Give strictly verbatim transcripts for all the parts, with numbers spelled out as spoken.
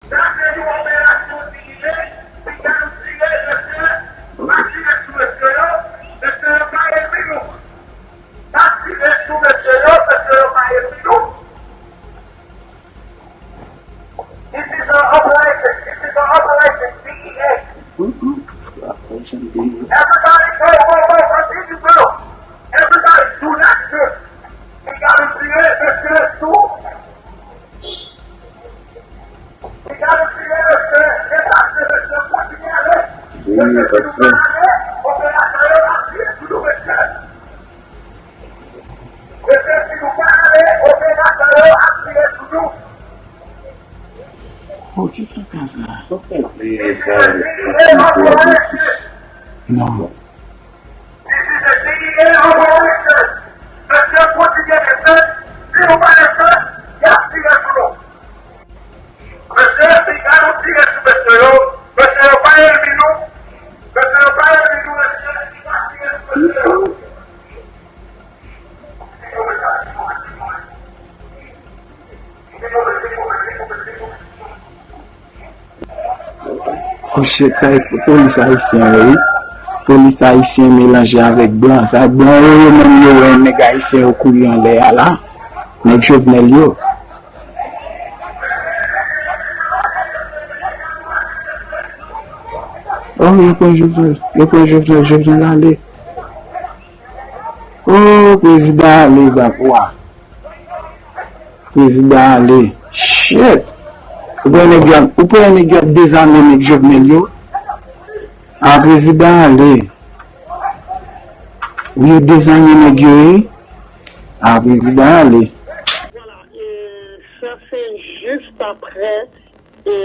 Sa se yon operasyon ki rive, piga nou tire mesye, pa tire sou mesye yo, mesye yo pa enmi nou. Pa tire sou mesye yo, mesye yo pa enmi nou. This is an operation, this is an operation, D E A. Everybody go, go, go, continue, go. Everybody do not shoot. Piga nou tire mesye sou. Piga nou tire mesye, mesye, mesye, kontinye ale. Mesye, si nou pa ale, operatè yo ap tire sou nou, mesye. Mesye, si nou pa ale, operatè yo ap tire sou nou. Oh, ki kaka sa? Sa fè di sa avèk yon ti bwa de plis. Non. This is a D E A operation. Mesye, kontinye desann. Si nou pa desann, y ap tire sou nou. Mesye, piga nou tire sou mesye yo. Mesye yo pa enmi nou. Mesye yo pa enmi nou, mesye. Piga tire sou mesye yo. Oh shit, sa e polis ayisyen yo, wi. Polis ayisyen melanje avèk blan. Sa blan yo, yo menm yo wè nèg ayisyen yo kouri anlè a la. Nèg Jovenel yo. Oh, yo pran Jovenel, yo pran Jovenel, Jovenel ale. Oh, prezidan ale, bab, wa. Prezidan ale. Shit. Ou pran nèg yo, ou pran nèg yo ap dezame nèg Jovenel yo. A, prezidan ale. Ou yo dezame nèg yo, wi. A, prezidan ale. Voilà, e sa se jis aprè e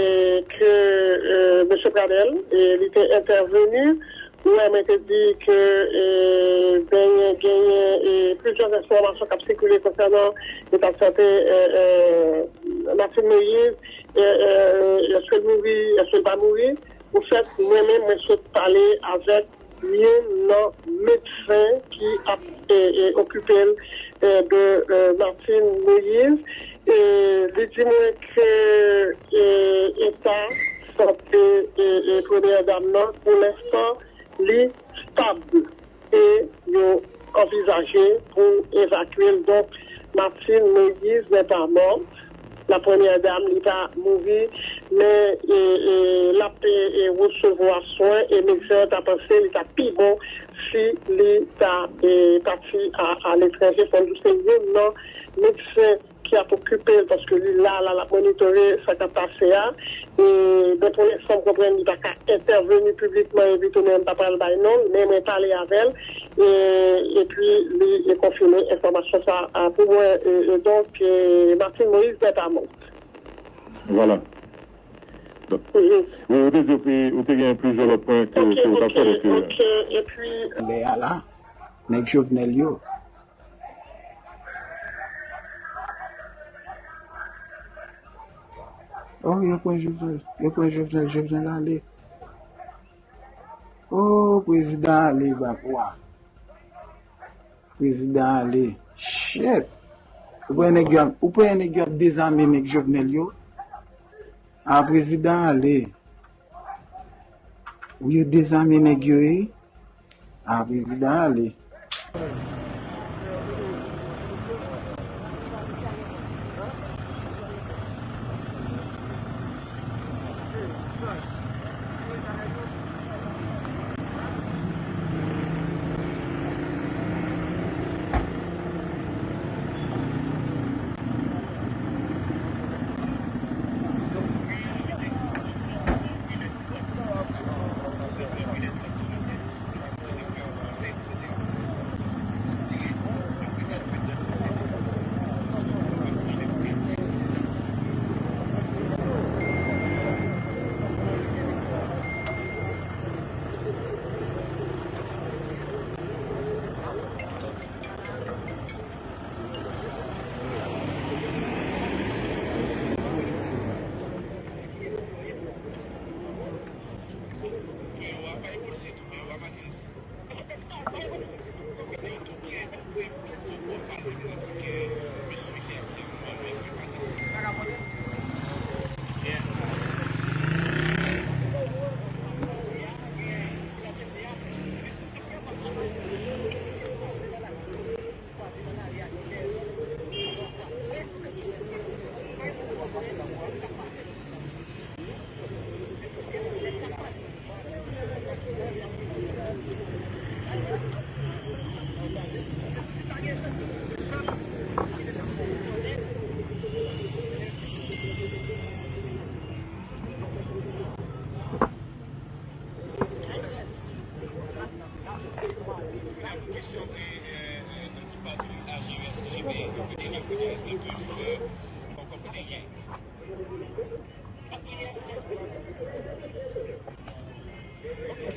ke e, mesye Pradel, e, li te entèveni. Wè, mwen te di ke e, genyen, genyen e, plizyè enfòmasyon k ap sikile konsènan eta sante e, e, Martine Moïse, e, e, èske l mouri, èske l pa mouri. Anfèt, mwen menm, mwen sot pale avèk youn nan medsen ki ap e, e, okipe l e, de e, Martine Moïse. E, li di mwen ke e, eta sante e, e, premyè dam nan, pou lenstan, li stab e yo anvizaje pou evakye l. Donk, Martine Moïse n'est pas morte. La première dame, li pa mouri, men e, e, l ap e, e, resevwa swen e medsen an ta panse li ta pi bon si li ta e, pati a, aletranje. Fò n di se youn nan medsen ki ap okipe l, paske li la, la, l ap monitore sa k ap pase a. E, ben, pou lenstan, m konprann li pa ka entèveni piblikman, epi tou, men m pa pral bay non l, men mwen pale avè l, e, epi li e konfime enfòmasyon sa a pou mwen. E, e donk, e, Martine Moïse n'est pas morte. Voilà. Donk, mhm, wi, ou te di, ou te, ou te gen plizyè lòt pwen ke, ok, ke ou t ap fè, donk, ok, epi lè a la, nèg Jovenel yo. Oh, yo pran Jovenel, yo pran Jovenel, Jovenel ale. Oh, prezidan ale, bab, wa. Prezidan ale. Shit. Ou pran nèg yo, ou pran nèg yo ap dezame nèg Jovenel yo. A, prezidan ale. Ou yo dezame nèg yo, wi. A, prezidan ale.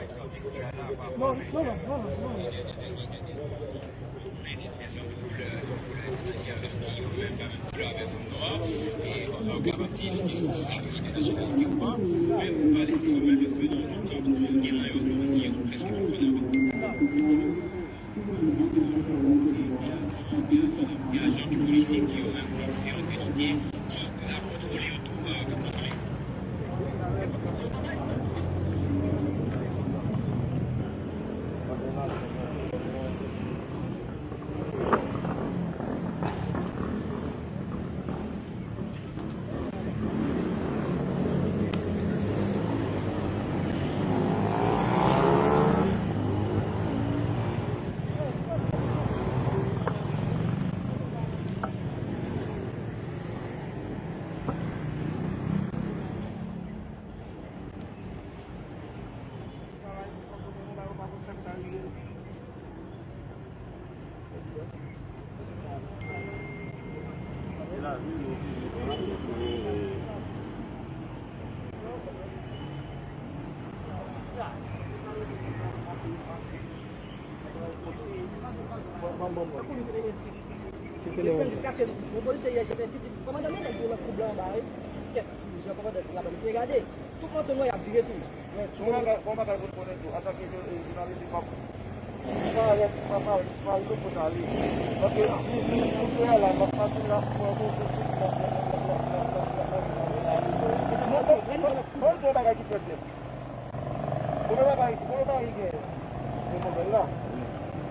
Pèsòn de koulè a la, pa pou. Gen de pèsòn de koulè, koulè etranjè avèk ki yo menm pa menm koulè avèk moun nwa. E ou ka pa di èske sa yo de nasyonalite ou pa, men ou pa lese yo menm yo tou non. Donk, gen nan yo, nou di yo prèske pa fann avèk. Gen ajan ki polisye ki yo menm gen diferan kalite ki la kontwole yo tou, euh, k ap kontwole. Desann jiskaske yon polisye yè jete ki di, "Kòmandan, men nèg yo nan koub la anba, wi." Ti kèk ti jan kòmandan di la, "Mesye, gade, tout manto nwa y ap vire tou." Bon bagay, bon bagay pou n konnen tou, antanke, e, jounalis, m ap parèt, m ap parèt, m ap parèt pou kote ale. Paske, li, li, li, li la, m ap pati la, pou mwen, bon, bon, bon, bon, bagay ki fèt nèt. Premye bagay, premye bagay gen, se nouvèl la.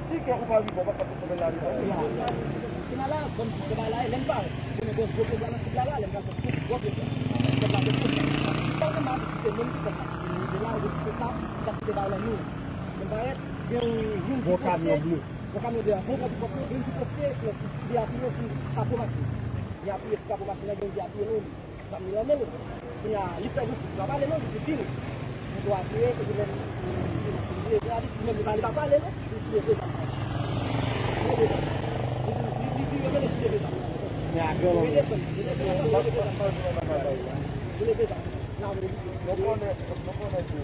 Si kè ou pa rive, ou pa ka fè nouvèl la rive. Final la, bon, se bagay la, lè m pa, konnen gen gwo pwoblèm nan koub la, la, lè m pral fè tout gwo pwoblèm. Pèp la te fou. Jiskaprezan, m pa di si se menm ki fè sa. Se la, ou si se sa, sa se te bagay la, nou. Men parèt, gen yon, yon ki poste, yon kamyon blo, yon kamyon blo, yon ki poste, yon ki deyapiye sou kapo machin. Deyapiye sou kapo machin la, gen yon deyapiye, non. Zam li nan men l. Kounye a, li pèdi sou, li pa pale non, li di vini. Moto a vire, kote menm, li vire, li vire, li vire, li menm li pa, li pa pale non, li jis leve zam nan. Li leve zam nan. Li, li, li vire, men li jis leve zam nan. Li desann, li leve zam nan, li leve zam nan. Li leve zam nan. La, li leve zam nan. Nou konnen, nou konnen tou.